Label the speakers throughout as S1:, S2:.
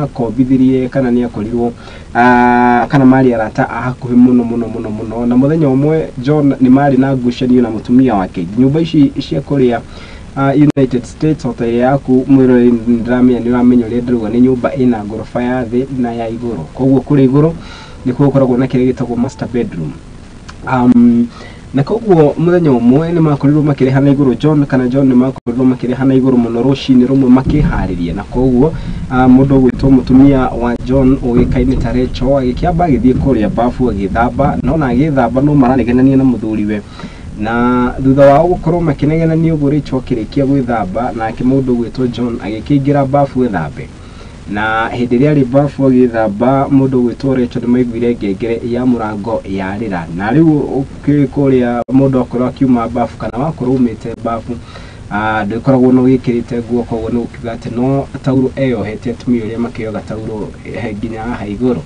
S1: Akombithirie kana nĩ akorirwo kana marĩ arata a hakuhĩ mũno mũno mũno mũno. Na mũthenya ũmwe John nĩ marĩ na ngucanio na mũtumia wake. Nyũmba ici cia kũrĩa United States, o ta ĩrĩa yaku mwĩroreri, nĩndĩramenya nĩ ũramenya ũrĩa ndĩrauga, nĩ nyũmba ĩna ngoroba ya thĩ na ya igũrũ. Koguo kũrĩa igũrũ nĩkuo gũkoragwo na kĩrĩa gĩtagwo master bedroom. Na koguo mũthenya ũmwe nĩ makorirwo makĩrehana igũrũ, John kana John nĩ makorirwo makĩrehana igũrũ mũno rũcinĩ rũmwe makĩharĩria. Na koguo mũndũ ũgwĩtwo mũtumia wa John ũĩkaine ta Rachel agĩkĩamba agĩthiĩ kũrĩa bafu agĩthamba, no na agĩthamba no maranegenania na mũthuriwe. Na thutha wao gũkorwo makĩnegenania ũguo, Rachel akĩrĩkia gwĩthamba, nake mũndũ ũgwĩtwo John agĩkĩingĩra bafu ethambe. Na hĩndĩ ĩrĩa arĩ bafu agĩthamba, mũndũ ũgwĩtwo Rachel nĩ maiguire ngengere ya mũrango yarĩra. Na rĩu kũrĩa mũndũ akorwo akiuma bafu kana wakorwo umĩte bafu, ndũkoragwo na wĩkĩrĩte nguo, koguo nĩ gũkiuga atĩ no taurũ eyohete, atumia ũrĩa makĩoga taurũ nginya haha igũrũ.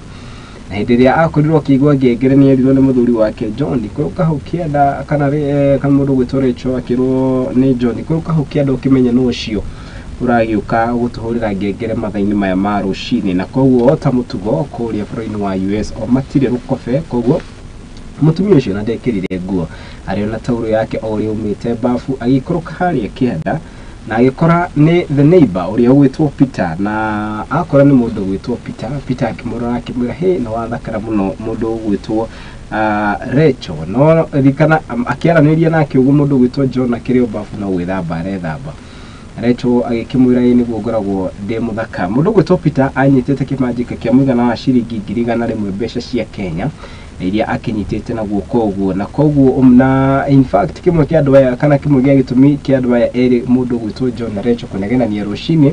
S1: Na hĩndĩ ĩrĩa akorirwo akĩigua ngengere, nĩ erirwo nĩ mũthuri wake John, ikũrũka hau kĩanda, kana kana mũndũ ũgwĩtwo Rachel akĩrwo nĩ John, ikũrũka hau kĩanda ũkĩmenye nũ ũcio ũragĩũka gũtũhũrĩra ngengere mathaa-inĩ maya ma rũcinĩ. Na koguo o ta mũtugo kũrĩa bũrũri-inĩ wa US o matirĩ rũkobe, koguo mũtumia ũcio na ndekĩrire nguo, arĩ ona taurũ yake o ũrĩa aumĩte bafu, agĩikũrũka harĩa kĩanda na agĩkora nĩ the neighbor ũrĩa ũgwĩtwo Peter. Na akora nĩ mũndũ ũgwĩtwo Peter, Peter akĩmũrora akĩmwĩra, "Hĩ, nĩ wathakara mũno mũndũ ũgwĩtwo Rachel." No ririkana akĩaranĩria nake ũguo, mũndũ ũgwĩtwo John akĩrĩ o bafu no gwĩthamba arethamba. Rachel agĩkĩmwĩra, "Ĩ nĩguo ngoragwo ndĩ mũthaka." Mũndũ ũgwĩtwo Peter anyitĩte kĩmanjĩka kĩa mũigana wa ciringi 100,000 mbeca cia Kenya iria akĩnyitĩte na guoko ũguo. Na koguo na in fact kĩmwe kĩa andũ aya kana kĩmwe gĩa gĩtũmi kĩa andũ aya erĩ, mũndũ ũgwĩtwo John na Rachel, kũnegenania rũcinĩ,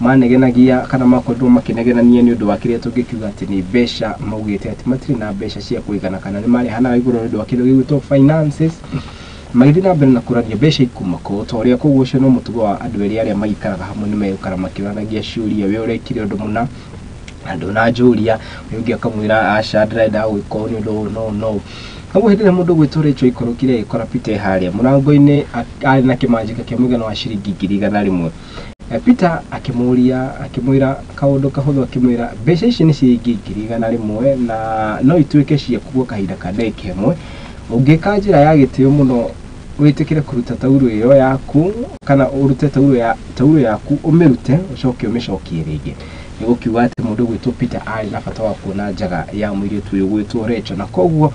S1: manegenagia kana makorirwo makĩnegenania nĩ ũndũ wa kĩrĩa tũngĩkiuga atĩ nĩ mbeca. Maugĩte atĩ matirĩ na mbeca cia kũigana kana nĩ marehanaga igũrũ nĩ ũndũ wa kĩndũ gĩgwĩtwo finances, magĩthiĩ na mbere na kũrania mbeca ikuma kũ ta ũrĩa. Koguo ũcio no mũtugo wa andũ erĩ arĩa maikaraga hamwe, nĩ megũikara makĩũranagia ciũria, we ũrekire ũndũ mũna na ndũnanjũria, ũyũ ũngĩ akamwĩra, "Aca, ndĩrenda gwĩka ũũ nĩ ũndũ ũyũ." No no koguo hĩndĩ ĩrĩa mũndũ ũgwĩtwo Rachel aikũrũkire, agĩkora Peter harĩa mũrango-inĩ arĩ na kĩmanjĩka kĩa mũigana wa ciringi 100,000. Peter akĩmũria, akĩmwĩra kaũndũ kahũthũ, akĩmwĩra, "Mbeca ici nĩ ciringi 100,000 na no ituĩke ciaku gwa kahinda ka ndagĩka ĩmwe ũngĩka njĩra ya gĩtĩo mũno, wĩtĩkĩre kũruta taurũ ĩyo yaku kana ũrute taurũ ya taurũ yaku, ũmĩrute ũcoke ũmĩcokie rĩngĩ." Nĩ gũkiuga atĩ mũndũ ũgwĩtwo Peter arĩ na bata wa kuona njaga ya mũirĩtu ũyũ ũgwĩtwo Rachel. Na koguo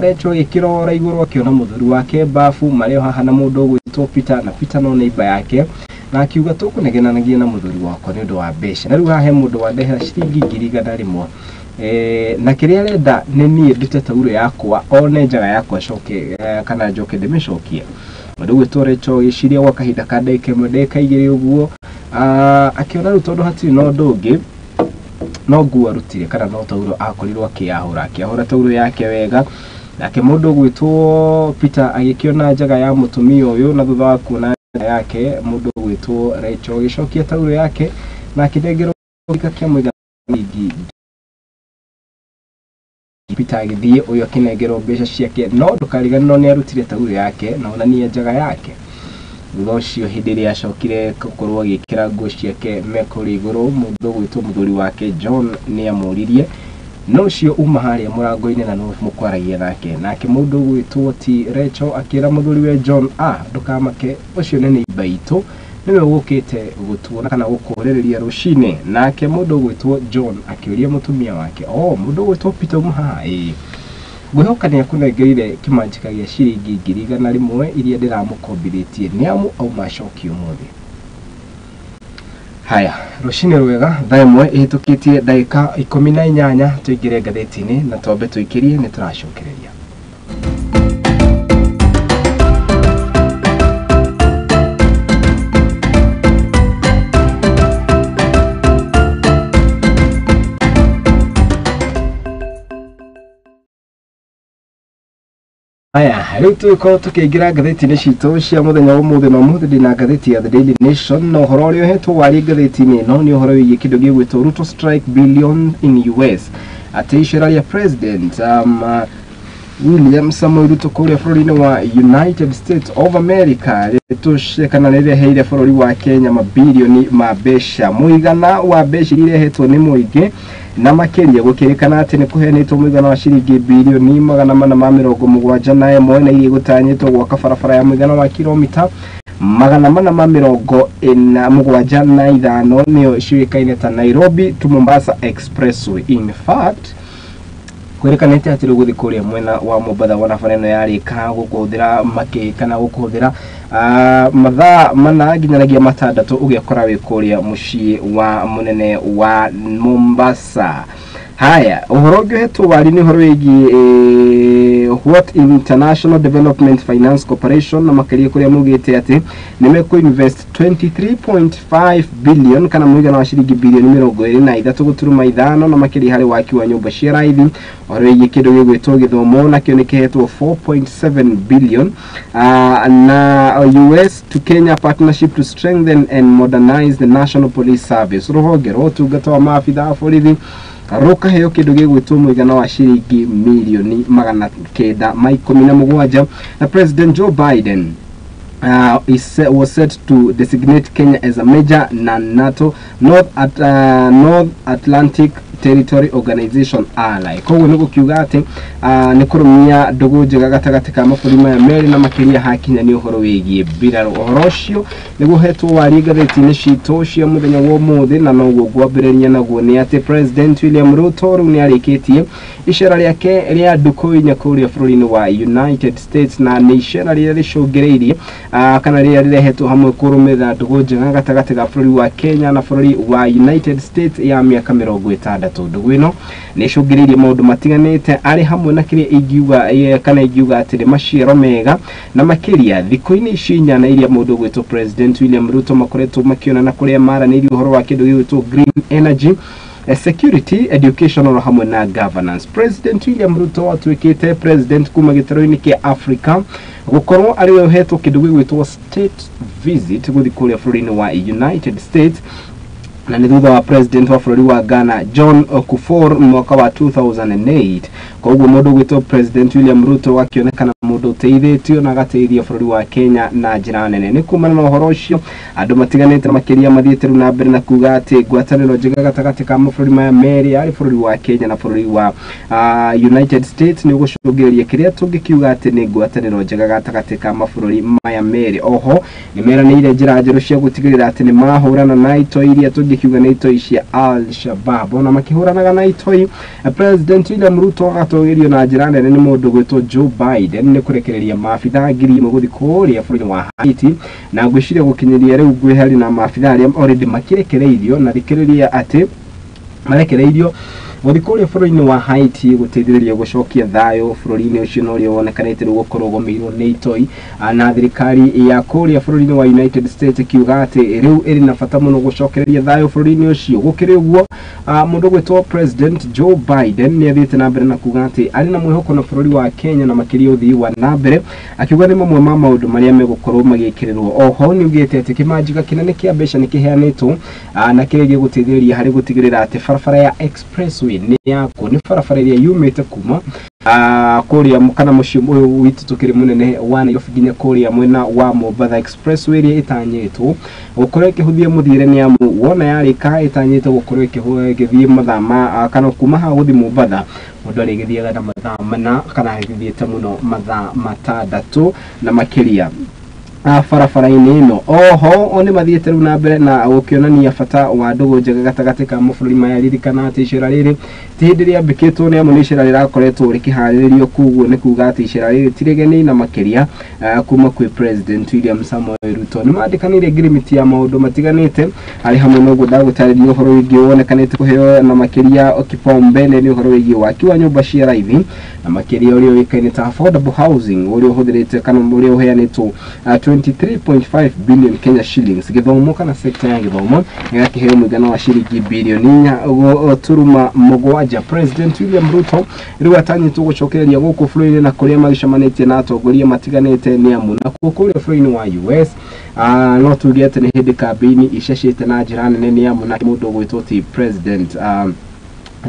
S1: Rachel agĩkĩrora igũrũ akĩona mũthuri wake bafu marĩ o haha na mũndũ ũgwĩtwo Peter, na Peter no neighbor yake, na akiuga, "Tũkũnegenanagia na mũthuri wakwa nĩ ũndũ wa mbeca, na rĩu haha he mũndũ wandehera ciringi 100,000, na kĩrĩa arenda nĩ niĩ ndute taurũ yakwa one njaga yakwa coke kana njoke ndĩmĩcokie." Mũndũ ũgwĩtwo Rachel agĩciria gwa kahinda ka ndagĩka ĩmwe, ndagĩka igĩrĩ ũguo, akĩona rĩu tondũ hatirĩ na ũndũ ũngĩ no nguo arutire kana no taurũ akorirwo akĩahũra, akĩahũra taurũ yake wega. Nake mũndũ ũgwĩtwo Peter agĩkĩona njaga ya mũtumia ũyũ, na thutha wa kuona njaga yake, mũndũ ũgwĩtwo Rachel agĩcokia taurũ yake na akĩnengerwo gĩka kĩa mũigana wa ciringi. Peter agĩthiĩ, ũyũ akĩnengerwo mbeca ciake, no ndũkariganĩrwo nĩ arutire taurũ yake na onania njaga yake. Thutha ũcio, hĩndĩ ĩrĩa acokire gũkorwo agĩkĩra nguo ciake me kũrĩa igũrũ, mũndũ ũgwĩtwo mũthuri wake John nĩ amũririe, "No ũcio uma harĩa mũrango-inĩ na no mũkwaragia nake?" Nake mũndũ ũgwĩtwo ti Rachel akĩra mũthuri we John, "Ah, ndũkamake, ũcio nĩ neighbor itũ, nĩwe ũgũkĩte gũtuona kana gũkũrĩrĩria rũcinĩ." Nake mũndũ ũgwĩtwo John akĩũria mũtumia wake, "O mũndũ ũgwĩtwo Peter uma haha? Ĩĩ, ngwĩhoka nĩ akũnengereire kĩmanjĩka gĩa ciringi 100,000 iria ndĩramũkombithĩtie, nĩ amu auma acoki ũmũthĩ." Haya, rũcinĩ rwega, thaa 1 ĩhĩtũkĩtie ndagĩka 18. Tũingĩre ngathĩti-inĩ na twambe tũikĩrie, nĩ tũracokereria. Aya, rĩu tũgĩkorwo tũkĩingĩra ngathĩti-inĩ citũ cia mũthenya wa ũmũthĩ, na ũmũthĩ ndĩna ngathĩti ya The Daily Nation, na ũhoro ũrĩa ũhetwo warie ngathĩti-inĩ ĩno nĩ ũhoro wĩgiĩ kĩndũ gĩgwĩtwo Ruto strike billion in US, atĩ icera rĩa president William Samoei Ruto kũrĩa bũrũri-inĩ wa United States of America rĩtũce kana rĩreheire bũrũri wa Kenya mabirioni ma mbeca. Mũigana wa mbeca iria irehetwo nĩ mũingĩ, na makĩria gũkĩrĩkana atĩ nĩ kũheanĩtwo mũigana wa ciringi birioni 471, na iria igũtanyĩtwo gwaka barabara ya mũigana wa kilomita 475, nĩyo ciũĩkaine ta Nairobi to Mombasa Expressway. In fact, kwĩrĩkanĩte atĩ rĩu gũthiĩ kũrĩa mwena wa Mombatha wona bara ĩno yarĩka gũkũhũthĩra makĩ kana gũkũhũthĩra mathaa 4 nginyanagia 6 ũgĩkora wĩ kũrĩa mũciĩ wa mũnene wa Mombasa. Haya, ũhoro ũngĩ ũhetwo wari nĩ ũhoro wĩgiĩ what International Development Finance Corporation, na makĩria kũrĩa maugĩte atĩ nĩ mekũ invest 23.5 billion kana mũigana wa ciringi birioni 23.5, na makĩria harĩ waki wa nyũmba cia raithi. Ũhoro wĩgiĩ kĩndũ gĩgwĩtwo gĩthomo nakĩo nĩ kĩhetwo 4.7 billion, na US to Kenya partnership to strengthen and modernize the National Police Service, rũhonge rwa ũtungata wa maabitha a borithi rũkaheo kĩndũ gĩgwĩtwo mũigana wa ciringi mirioni 917, na President Joe Biden was set to designate Kenya as a major non-NATO North Atlantic Territory Organization ally. Koguo nĩ gũkiuga atĩ nĩ kũrũmia ndũgũ njega gatagatĩ ka mabũrũri maya merĩ, na makĩria hakinya nĩ ũhoro wĩgiĩ mbirarũ. Ũhoro ũcio nĩguo ũhetwo warie ngathĩti-inĩ citũ cia mũthenya wa ũmũthĩ, na noguo ngwambĩrĩria naguo nĩ atĩ President William Ruto rĩu nĩ arĩkĩtie icera rĩake rĩa ndukũ 4 kũrĩa bũrũri-inĩ wa United States, na nĩ icera rĩrĩa rĩcũngĩrĩirie kana rĩrĩa rĩrehetwo hamwe kũrũmĩrĩra ndũgũ njega gatagatĩ ga bũrũri wa Kenya na bũrũri wa United States ya mĩaka 60. Ndũgũ ĩno nĩ ĩcũngĩrĩirie maũndũ matiganĩte, arĩ hamwe na kĩrĩa ingiuga kana ingiuga atĩ nĩ maciaro mega, na makĩria thikũ-inĩ ici 4 na iria mũndũ ũgwĩtwo President William Ruto makoretwo makĩonana kũrĩa maranĩirie ũhoro wa kĩndũ gĩgwĩtwo green energy, security, education oro hamwe na governance. President William Ruto atuĩkĩte president kuma gĩtarũ-inĩ kĩa Africa gũkorwo arĩ we ũhetwo kĩndũ gĩgwĩtwo state visit gũthiĩ kũrĩa bũrũri-inĩ wa United States, na nĩ thutha wa president wa bũrũri wa Ghana John Kufuor mwaka wa 2008. Koguo mũndũ ũgwĩtwo President William Ruto akĩonekana mũndũ ũteithĩtio na agateithia bũrũri wa Kenya na njĩra nene. Nĩ kumana na ũhoro ũcio andũ matiganĩte makĩria mathiĩte rĩu na mbere na kuga atĩ ngwatanĩro njega gatagatĩ ka mabũrũri maya merĩ arĩ bũrũri wa Kenya na bũrũri wa United States nĩ ũgũcũngĩrĩria kĩrĩa tũngĩkiuga atĩ nĩ ngwatanĩro njega gatagatĩ ka mabũrũri maya merĩ. Oho nĩ meranĩire njĩra njerũ cia gũtigĩrĩra atĩ nĩ marahũrana na itoi iria tũngĩkiuga nĩ itoi cia Al-Shabaab. Ona makĩhũranaga na itoi, President William Ruto agatũgĩrio na njĩra nene nĩ mũndũ ũgwĩtwo Joe Biden nĩ kũrekereria maabitha 1000 gũthiĩ kũrĩa bũrũri wa Haiti, na ngwĩciria gũkinyĩria rĩu gwĩ harĩ na maabitha arĩa already makĩrekereirio, na thikĩrĩria atĩ marekereirio gũthiĩ kũrĩa bũrũri-inĩ wa Haiti gũteithĩrĩria gũcokia thayũ bũrũri-inĩ ũcio, na ũrĩa wonekanĩte rĩu gũkorwo ũgũmĩirwo nĩ itoi, na thirikari ya kũrĩa bũrũri-inĩ wa United States ĩkiuga atĩ rĩu ĩrĩ na bata mũno gũcokereria thayũ bũrũri-inĩ ũcio. Gũkĩrĩ ũguo, mũndũ ũgwĩtwo President Joe Biden nĩ athiĩte na mbere na kuga atĩ arĩ na mwĩhoko na bũrũri wa Kenya na makĩria ũthii wa na mbere, akiuga nĩ mamwe ma maũndũ marĩa megũkorwo magĩkĩrĩrwo. Oho nĩ augĩte atĩ kĩmanjĩka kĩnene kĩa mbeca nĩ kĩheanĩtwo, na kĩrĩa gĩgũteithĩrĩria harĩ gũtigĩrĩra atĩ barabara ya expressway nĩ yakwo, nĩ barabara ĩrĩa yumĩte kuma kũrĩa kana mũciĩ ũyũ witũ tũkĩrĩ mũnene wa Nairobi nginya kũrĩa mwena wa Mombatha. Expressway ĩrĩa ĩtanyĩtwo gũkorwo ĩkĩhũthia mũthiĩre, nĩ amu wona yarĩka ĩtanyĩtwo gũkorwo ĩgĩthiĩ mathaa ma kana kuma haha gũthiĩ Mombatha mũndũ arĩgĩthiaga na mathaa 4 kana agĩthiĩte mũno mathaa 6 na makĩria barabara-inĩ ĩno. Oho nĩ mathiĩte rĩu na mbere na gũkĩonania bata wa ndũgũ njega gatagatĩ ka mabũrũri maya. Ririkana atĩ icera rĩrĩ ti hĩndĩ rĩambĩkĩtwo, nĩ amu nĩ icera rĩrakoretwo rĩkĩharĩrĩrio, koguo nĩ kuga atĩ icera rĩrĩ ti rĩgeni, na makĩria kuma kwĩ President William Samoei Ruto. Nĩ mandĩkanĩire ngirimiti ya maũndũ matiganĩte, arĩ hamwe na ũguo ndagũtarĩria ũhoro wĩgiĩ wonekanĩte kũheo na makĩria kipaumbele nĩ ũhoro wĩgiĩ waki wa nyũmba cia raithi, na makĩria ũrĩa ũĩkaine ta affordable housing, ũrĩa ũhũthĩrĩte kana ũrĩa ũheanĩtwo 23.5 billion Kenya shillings. Gĩthomo kana sekta ya gĩthomo ĩgakĩheo mũigana wa ciringi birioni 4.7. President William Ruto rĩu atanyĩtwo gũcokereria gũkũ bũrũri-inĩ na kũrĩa magĩcemanĩtie na atongoria matiganĩte, nĩ amu nakuo kũrĩa bũrũri-inĩ wa US no tuge atĩ nĩ hĩndĩ kambĩini icecete na njĩra nene, nĩ amu na mũndũ ũgwĩtwo ti President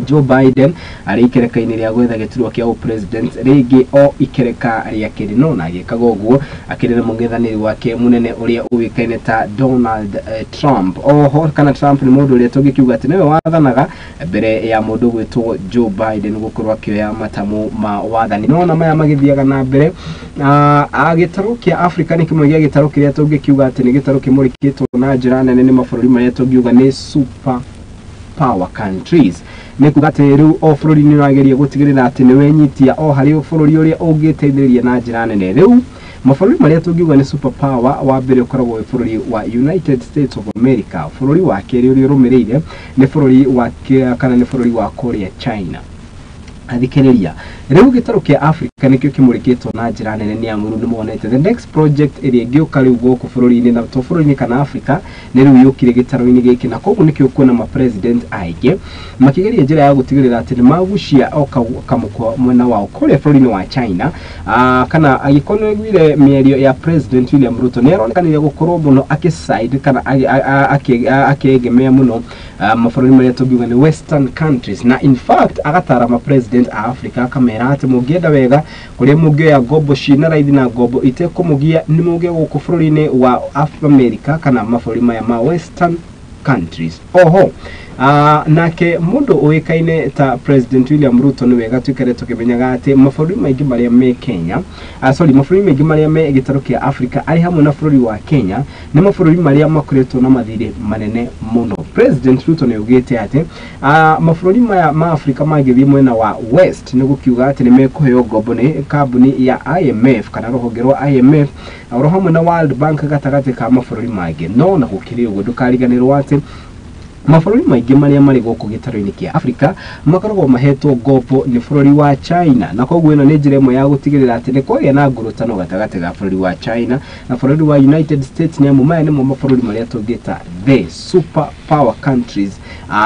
S1: Joe Biden arĩ ikereka-inĩ rĩa gwetha gĩturwa kĩa ũpresident rĩngĩ o ikereka rĩa kerĩ, no na agĩkaga ũguo akĩrĩ na mũng'ethanĩri wake mũnene ũrĩa ũĩkaine ta Donald Trump. Oho kana Trump nĩ mũndũ ũrĩa tũngĩkiuga atĩ nĩwe wathanaga mbere ya mũndũ gwĩtwo Joe Biden gũkorwo akĩoya matamu ma wathani. No ona maya magĩthiaga na mbere, gĩtarũ kĩa Africa nĩ kĩmwe gĩa gĩtarũ kĩrĩa tũngĩkiuga atĩ nĩ gĩtarũ kĩmũrĩkĩtwo na njĩra nene nĩ mabũrũri marĩa tũngiuga nĩ super power countries. Nĩ kuga atĩ rĩu o bũrũri nĩ ũrageria gũtigĩrĩra atĩ nĩ wenyitia o harĩ bũrũri ũrĩa ũngĩteithĩrĩria na njĩra nene. Rĩu mabũrũri marĩa tũngiuga nĩ super power, wa mbere ũkoragwo wĩ bũrũri wa United States of America, bũrũri wa kerĩ ũrĩa ũrũmĩrĩire nĩ bũrũri wa kana nĩ bũrũri wa kũrĩa China. Athikĩrĩria, rĩu gĩtarũ kĩa Africa nĩkĩo kĩmũrĩkĩtwo na njĩra nene nĩ amu rĩu nĩmonete the next project ĩrĩa ĩngĩũka rĩu gũkũ bũrũri-inĩ na to bũrũri-inĩ kana Africa nĩ rĩu yũkire gĩtarũ-inĩ gĩkĩ, na koguo nĩkĩo kuona ma president aingĩ makĩgeria njĩra ya gũtigĩrĩra atĩ nĩ magucia o kamũkwa mwena wao kũrĩa bũrũri-inĩ wa China. Kana angĩkorwo nĩ ũiguire mĩario ya President William Ruto, nĩ aronekanire gũkorwo mũno akĩside kana akĩegemea mũno mabũrũri marĩa tũngiuga nĩ western countries, na in fact agatara ma president a Africa akamera atĩ mũngĩenda wega kũrĩa mũngĩoya ngombo ciĩna raithi na ngombo itekũmũgia nĩ mũngĩoya gũkũ bũrũri-inĩ wa America kana mabũrũri maya ma western countries. Oho nake mũndũ ũĩkaine ta President William Ruto, nĩ wega tuikare tũkĩmenyaga atĩ mabũrũri maingĩ marĩa me Kenya, sorry, mabũrũri maingĩ marĩa me gĩtarũ kĩa Africa arĩ hamwe na bũrũri wa Kenya nĩ mabũrũri marĩa makoretwo na mathirĩ manene mũno. President Ruto nĩ augĩte atĩ mabũrũri maya ma Africa mangĩthiĩ mwena wa west nĩ gũkiuga atĩ nĩ mekũheo ngombo nĩ kambuni ya IMF kana rũhonge rwa IMF oro hamwe na World Bank gatagatĩ ka mabũrũri mangĩ. No na gũkĩrĩ ũguo ndũkariganĩrwo atĩ mabũrũri maingĩ marĩa marĩ gũkũ gĩtarũ-inĩ kĩa Africa makoragwo mahetwo ngombo nĩ bũrũri wa China, na koguo ĩno nĩ njĩra ĩmwe ya gũtigĩrĩra atĩ nĩ kwagĩa na ngurutano gatagatĩ ga bũrũri wa China na bũrũri wa United States, nĩ amu maya nĩmo mabũrũri marĩa tũngĩta the super power countries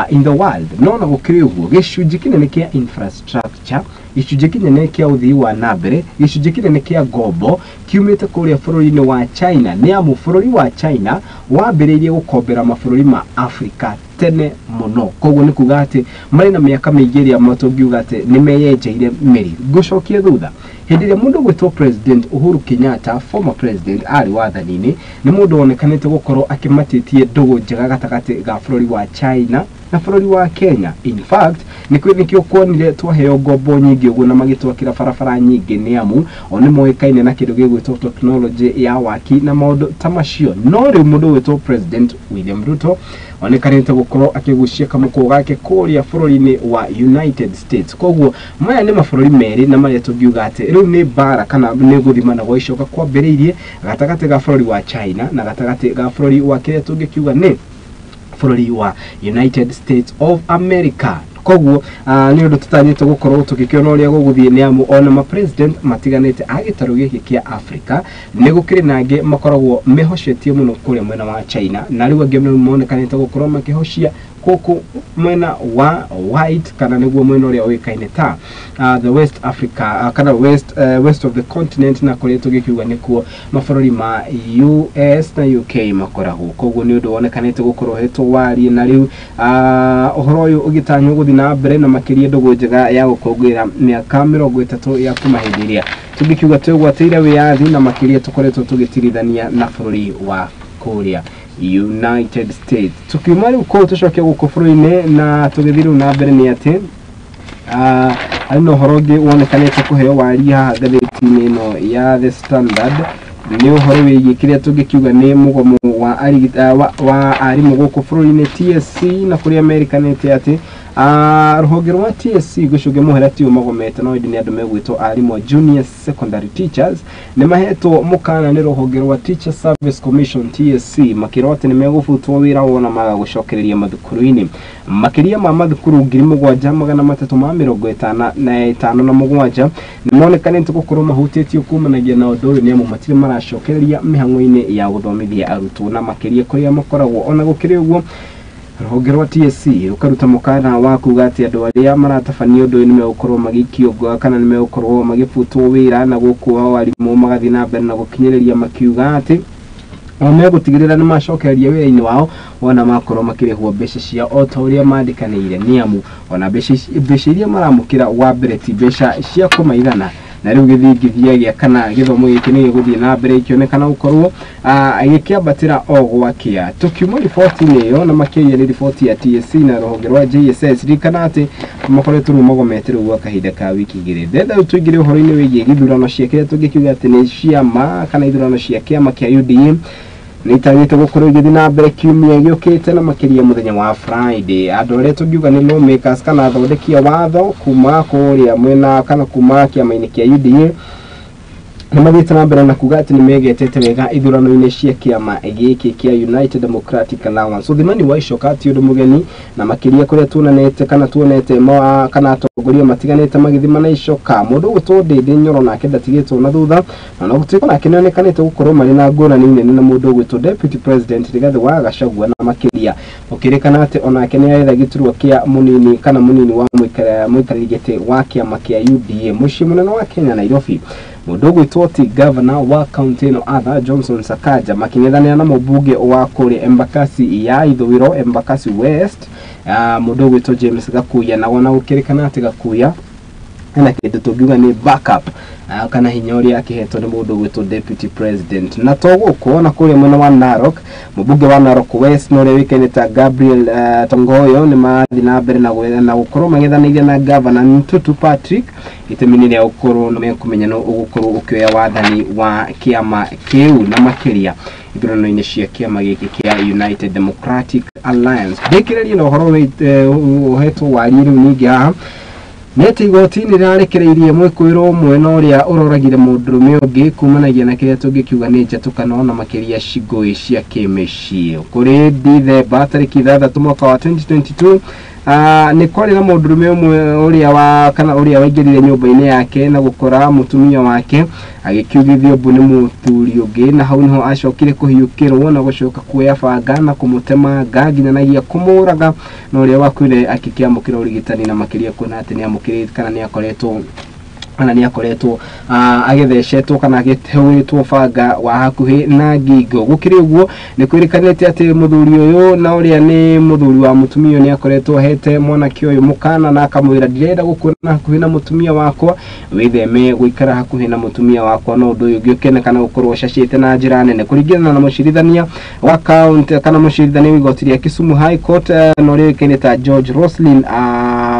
S1: in the world. No na gũkĩrĩ ũguo gĩcunjĩ kĩnene kĩa infrastructure, gĩcunjĩ kĩnene kĩa ũthii wa na mbere, gĩcunjĩ kĩnene kĩa ngombo kiumĩte kũrĩa bũrũri-inĩ wa China, nĩ amu bũrũri wa China wambĩrĩirie gũkombera mabũrũri ma Africa tene mũno. Koguo nĩ kuga atĩ marĩ na mĩaka mĩingĩ ĩrĩa tũngiuga atĩ nĩ meyenjeire mĩri. Ngũcokie thutha, hĩndĩ ĩrĩa mũndũ gwĩtwo President Uhuru Kenyatta, former president, arĩ wathani-inĩ, nĩ mũndũ wonekanĩte gũkorwo akĩmatĩtie ndũgũ njega gatagatĩ ga bũrũri wa China na bũrũri wa Kenya. In fact nĩkĩo kuonire twaheo ngombo nyingĩ ũguo na magĩtwakĩra barabara nyingĩ, nĩ amu o nĩ moĩkaine na kĩndũ gĩgwĩtwo technology ya waki na maũndũ ta macio. No rĩu mũndũ gwĩtwo President William Ruto onekanĩte gũkorwo akĩgucia kamũkũ gake kũrĩa bũrũri-inĩ wa United States. Koguo maya nĩ mabũrũri merĩ na marĩa tũngiuga atĩ rĩu nĩ mbara kana nĩ gũthimana gwa icoka kwambĩrĩirie gatagatĩ ga bũrũri wa China na gatagatĩ ga bũrũri wa kĩrĩa tũngĩkiuga nĩ bũrũri wa United States of America. Koguo nĩ ũndũ tũtanyĩte gũkorwo tũgĩkĩona ũrĩa gũgũthiĩ, nĩ amu ona ma president matiganĩte a gĩtarũ gĩkĩ kĩa Africa nĩ gũkĩrĩ na angĩ makoragwo mehocetie mũno kũrĩa mwena wa China, na rĩu angĩ mongekanĩte gũkorwo makĩhocia gũkũ mwena wa white kana nĩguo mwena ũrĩa ũĩkaine ta the West Africa, kana west of the continent, na kũrĩa tũgĩkiuga nĩkuo mabũrũri ma US na UK makoragwo. Koguo nĩ ũndũ wonekanĩte gũkorwo hetwo warie, na rĩu ũhoro ũyũ ũgĩtanywo gũthiĩ na mbere na makĩria ndũgũ njega ya gũkũngũĩra mĩaka 30 ya kuma hĩndĩ ĩrĩa tũngĩkiuga twĩgwatĩire wĩyathi, na makĩria tũkoretwo tũgĩtirithania na bũrũri wa kũrĩa United States. Tukiuma rĩu kũu tũcoke gũkũ bũrũri-inĩ na tũgĩthiĩ rĩu na mbere nĩ atĩ harĩ na ũhoro ũngĩ wonekanĩte kũheo waria haha ngathĩti-inĩ ĩno ya The Standard, nĩ ũhoro wĩgiĩ kĩrĩa tũngĩkiuga nĩ mũgomo wa wa arimũ gũkũ bũrũri-inĩ TSC, na kũrĩa merikanĩte atĩ rũhonge rwa TSC gũcũngia mũhera tio magomete, no ĩndĩ nĩ andũ megwĩtwo arimũ junior secondary teachers nĩ mahetwo mũkana nĩ rũhonge rwa Teacher Service Commission TSC, makĩrwo atĩ nĩ megũbutwo wĩra wona maga gũcokereria mathukuru-inĩ. Makĩria ma mathukuru 7357 nĩ monekanĩte gũkorwo mahutĩtio kumanagia na ũndũ ũyũ, nĩ amu matirĩ maracokereria mĩhang'o-inĩ ya gũthomithia arutwo na makĩria kũrĩa makoragwo. Ona gũkĩrĩ ũguo rũhonge rwa TSC rũkaruta mũkana wa kuga atĩ andũ arĩa maratabania ũndũ ũyũ nĩ megũkorwo magĩikio kana nĩ megũkorwo magĩbutwo wĩra, na gũkũ arimũ magathiĩ na mbere na gũkinyĩrĩria makiuga atĩ O megũtigĩrĩra nĩ macokereria wĩra-inĩ wao wona makorwo makĩrĩhwo mbeca ciao o ta ũrĩa mandĩkanĩire, nĩ amu ona mbeca iria maramũkĩra wa mbere ti mbeca cia kũmaigana. Na rĩu gĩthingithia gĩa kana gĩthomo gĩkĩ nĩ gĩgũthiĩ na mbere ikĩonekana gũkorwo gĩkĩambatĩra o gwakĩa. Tũkiuma riboti-inĩ ĩyo, na makĩria nĩ riboti ya TSC na rũhonge rwa JSS, ririkana atĩ makoretwo rĩu magomete rĩu gwa kahinda ka wiki 2. Ndenda rĩu tũingĩre ũhoro-inĩ wĩgiĩ gĩthurano cia kĩrĩa tũngĩkiuga atĩ nĩ ciama kana ithurano cia kĩama kĩa UDA nĩ itanyĩte gũkorwo igĩthiĩ na mbere kiumia gĩũkĩte, na makĩria mũthenya wa Friday. Andũ arĩa tũngiuga nĩ lawmakers kana athondeki a watho kuma kũrĩa mwena kana kuma kĩama-inĩ kĩa UDA nĩ mathiĩte na mbere na kuga atĩ nĩ megetete wega ithurano-inĩ cia kĩama gĩkĩ kĩa United Democratic Alliance. Ũthimani wa icoka ti ũndũ mũgeni, na makĩria kũrĩa tuonanĩte kana tuonete kana atongoria matiganĩte magĩthima na icoka. Mũndũ ũgwĩtwo Ndĩndĩ Nyoro nake ndatigĩtwo na thutha, na no gũtuĩka nake nĩonekanĩte gũkorwo marĩ na ngũrani nene na mũndũ ũgwĩtwo Deputy President Rigathĩ wa Gachagua, na makĩria gũkĩrĩkana atĩ onake nĩ aretha gĩturwa kĩa mũnini kana mũnini wa mũikarĩri gĩtĩ wa kĩama kĩa UDA. Mũciĩ mũnene wa Kenya Nairobi, mũndũ ũgwĩtwo ti governor wa kaunti ĩno Arthur Johnson Sakaja makĩng'ethanĩra na mũmbunge wa kũrĩa Embakasi ya ithũĩro, Embakasi West, mũndũ ũgwĩtwo James Gakuya, na wona gũkĩrĩkana atĩ Gakuya hena kĩndũ tũngiuga nĩ backup kana hinya ũrĩa akĩhetwo nĩ mũndũ ũgwĩtwo Deputy President. Na to gũkũ, na kũrĩa mwena wa Narok, mũmbunge wa Narok West na ũrĩa ũĩkaine ta Gabriel Tongoyo nĩ marathiĩ na mbere na gũkorwo mang'ethanĩire na Governor Ntutu Patrick itemi-inĩ rĩa gũkorwo nĩ mekũmenya nũ ũgũkorwo ũkĩoya wathani wa kĩama kĩu, na makĩria ithurano-inĩ cia kĩama gĩkĩ kĩa United Democratic Alliance. Ndĩkĩrĩrie na ũhoro ũhetwo warie rĩu ningĩ haha nĩ atĩ igoti nĩ rĩrarekereirie mwĩkũĩrwo ũmwe na ũrĩa ũroragire mũndũrũme ũngĩ kumanagia na kĩrĩa tũngĩkiuga nĩ njatũkano, na makĩria cingũĩ cia kĩmĩciĩ. Kũrĩ Dithemba tarĩki 6 mwaka wa 2022, nĩ kwarĩ na mũndũrũme ũmwe ũrĩa wa kana ũrĩa waingĩrire nyũmba-inĩ yake na gũkora mũtumia wake agĩkiugithio mbu nĩ mũthuri ũngĩ, na hau niho acokire kũhiũkĩrwo na gũcoka kuoya banga na kũmũtemanga nginyanagia kũmũraga, na ũrĩa wakuire akĩkĩamũkĩra ũrigitani, na makĩria kuona atĩ nĩamũkĩrĩte kana nĩakoretwo kana nĩakoretwo agĩthecetwo kana agĩteũrĩtwo banga wa hakuhĩ na ngingo. Gũkĩrĩ ũguo nĩ kwĩrĩkanĩte atĩ mũthuri ũyũ na ũrĩa nĩ mũthuri wa mũtumia ũyũ nĩakoretwo ahete mwanake ũyũ mũkana na akamwĩra ndirenda gũkuona hakuhĩ na mũtumia wakwa, wĩtheme gũikara hakuhĩ na mũtumia wakwa. No ũndũ ũyũ ũngĩ ũkĩonekana gũkorwo ũcacĩte na njĩra nene kũringana na mũcirithania wa kaunti kana mũcirithania wa igoti rĩa Kisumu High Court, na ũrĩa ũĩkaine ta George Roslin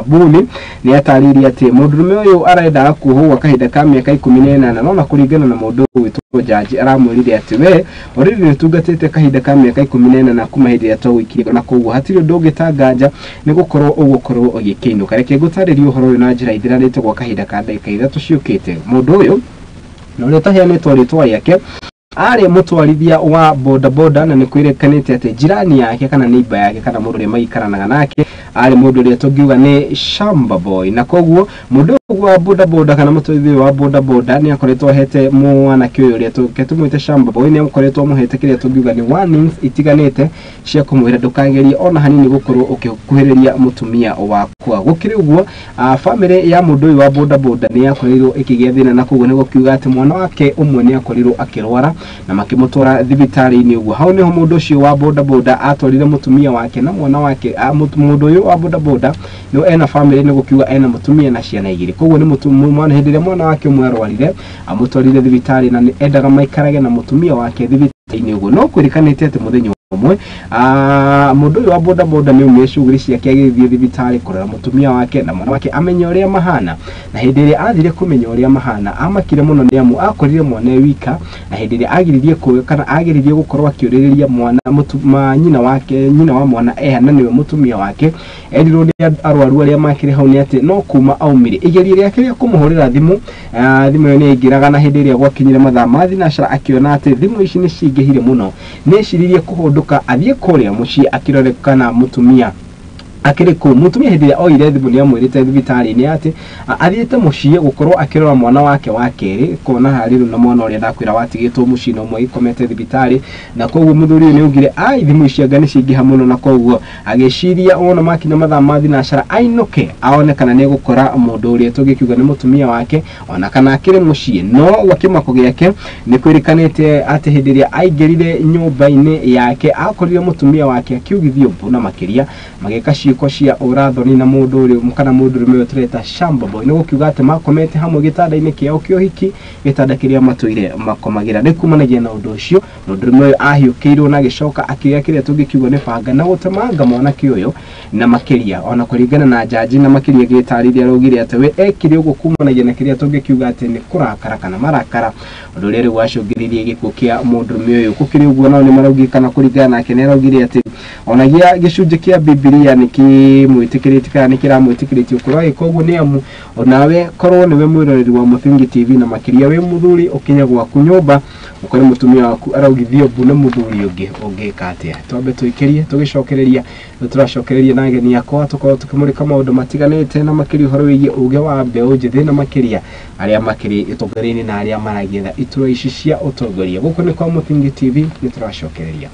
S1: Buni, nĩ atarĩirie atĩ mũndũrũme ũyũ arendaga kuohwo gwa kahinda ka mĩaka 18, no na kũringana na mũndũ ũgwĩtwo jaji aramwĩrire atĩ we already nĩ ũtungatĩte kahinda ka mĩaka 18 kuma hĩndĩ ĩrĩa twagũikirie, na koguo hatirĩ ũndũ ũngĩtanganja nĩ gũkorwo ũgũkorwo ũgĩkĩinũka. Reke ngũtarĩrie ũhoro ũyũ na njĩra ithiranĩte gwa kahinda ka ndagĩka 3 ciũkĩte. Mũndũ ũyũ na ũrĩa ũtaheanĩtwo rĩtwa rĩake arĩ mũtwarithia wa boda boda, na nĩ kwĩrĩkanĩte atĩ jirani yake kana neighbor yake kana mũndũ ũrĩa maikaranaga nake arĩ mũndũ ũrĩa tũngiuga nĩ shamba boy, na koguo mũndũ ũyũ wa boda boda kana mũtwarithia wa boda boda nĩ akoretwo ahete mwanake ũyũ ũrĩa tũmwĩte shamba boy, nĩ akoretwo amũhete kĩrĩa tũngiuga nĩ warnings itiganĩte cia kũmwĩra ndũkagerie ona hanini gũkorwo ũkĩkuhĩrĩria mũtumia wakwa. Gũkĩrĩ ũguo, bamĩrĩ ya mũndũ ũyũ wa boda boda nĩ yakorirwo ĩkĩgĩa thĩna, na koguo nĩ gũkiuga atĩ mwana wake ũmwe nĩ akorirwo akĩrwara na makĩmũtwara thibitarĩ-inĩ. Ũguo hau nĩho mũndũ ũcio wa boda boda atwarire mũtumia wake na mwana wake. Mũndũ ũyũ wa boda boda nĩ ena bamĩrĩ, nĩ gũkiuga ena mũtumia na ciana 2, koguo nĩ mwana hĩndĩ ĩrĩa mwana wake ũmwe arwarire amũtwarire thibitarĩ, na nĩ endaga maikarage na mũtumia wake thibitarĩ-inĩ. Ũguo no kwĩrĩkanĩte atĩ mũthenya ũmwe mũndũ ũyũ wa boda boda nĩ aumire shughuli ciake agĩthiĩ thibitarĩ kũrora mũtumia wake na mwana wake amenye ũrĩa mahana, na hĩndĩ ĩrĩa athire kũmenya ũrĩa mahana amakire mũno nĩ amu akorire mwana e wika, na hĩndĩ ĩrĩa agiririe kana agiririe gũkorwo akĩũrĩrĩria mwana nyina wake, nyina wa mwana eha na nĩwe mũtumia wake, erirwo nĩ arwaru arĩa makĩrĩ hau nĩ atĩ no kuma aumire. Igerio rĩake rĩa kũmũhũrĩra thimũ, thimũ ĩyo nĩ yaingĩraga, na hĩndĩ ĩrĩa gwakinyire mathaa ma thinacara akĩona atĩ thimũ ici nĩ cingĩhire mũno, nĩ eciririe kũhũndũka athiĩ kũrĩa mũciĩ akĩrore kana mũtumia Akĩrĩ kũu mũtumia hĩndĩ ĩrĩa oire thimũ nĩ amwĩrĩte thibitarĩ-inĩ atĩ athiĩte mũciĩ gũkorwo akĩrora mwana wake wa kerĩ, kuona harĩ rĩu na mwana ũrĩa ndakwĩra watigĩtwo mũciĩ na ũmwe agĩkomete thibitarĩ. Na koguo mũthuri ũyũ nĩ augire ai thimũ ici anga nĩ ciaingĩha mũno, na koguo agĩciria wona makinya mathaa ma thinacara ainũke aone kana nĩ egũkora mũndũ ũrĩa tũngĩkiuga nĩ mũtumia wake ona kana akĩrĩ mũciĩ. No gwa kĩmako gĩake nĩ kwĩrĩkanĩte atĩ hĩndĩ ĩrĩa aingĩrire nyũmba-inĩ yake akorire mũtumia wake akiugithio mbu, na makĩria magĩka ciĩko cia ũrathoni na mũndũ ũrĩa kana mũndũrũme ũyũ tũreta Shamba Boy. Nĩ gũkiuga atĩ makomete hamwe gĩtanda-inĩ kĩao kĩa ũhiki, gĩtanda kĩrĩa matũire makomagĩra. Nĩ kumanagia na ũndũ ũcio mũndũrũme ũyũ ahiũkĩirwo na agĩcoka akĩoya kĩrĩa tũngĩkiuga nĩ banga na gũtemanga mwanake ũyũ. Na makĩria ona kũringana na jaji, na makĩria gĩtarĩria araugire atĩ we ekire ũguo kumanagia na kĩrĩa tũngĩkiuga atĩ nĩ kũrakara kana marakara, ũndũ ũrĩa rĩu wacũngĩrĩirie gĩkuũ kĩa mũndũrũme ũyũ. Gũkĩrĩ ũguo nao nĩ maraugire kana kũringana nake nĩ araugire atĩ onagia gĩcunjĩ kĩa Bibilia nĩ kĩmwĩtĩkĩrĩtie kana nĩ kĩramwĩtĩkĩrĩtie gũkorwo agĩka ũguo, nĩ amu onawe korwo nĩwe mwĩroreri wa Mũthingi TV na makĩria wĩ mũthuri ũkinye gwaku nyũmba ũkore mũtumia waku araugithio mbu nĩ mũthuri ũngĩ, ũngĩka atĩa? Twambe tũikĩrie tũgĩcokereria nĩ tũracokereria na ageni akwa tũkorwo tũkĩmũrĩka maũndũ matiganĩte, na makĩria ũhoro wĩgiĩ ũgĩ wa mbeũ njĩthĩ, na makĩria arĩa makĩrĩ ũtongoria-inĩ na arĩa maragĩetha iturwa ici cia ũtongoria. Gũkũ nĩ kwa Mũthingi TV, nĩ tũracokereria.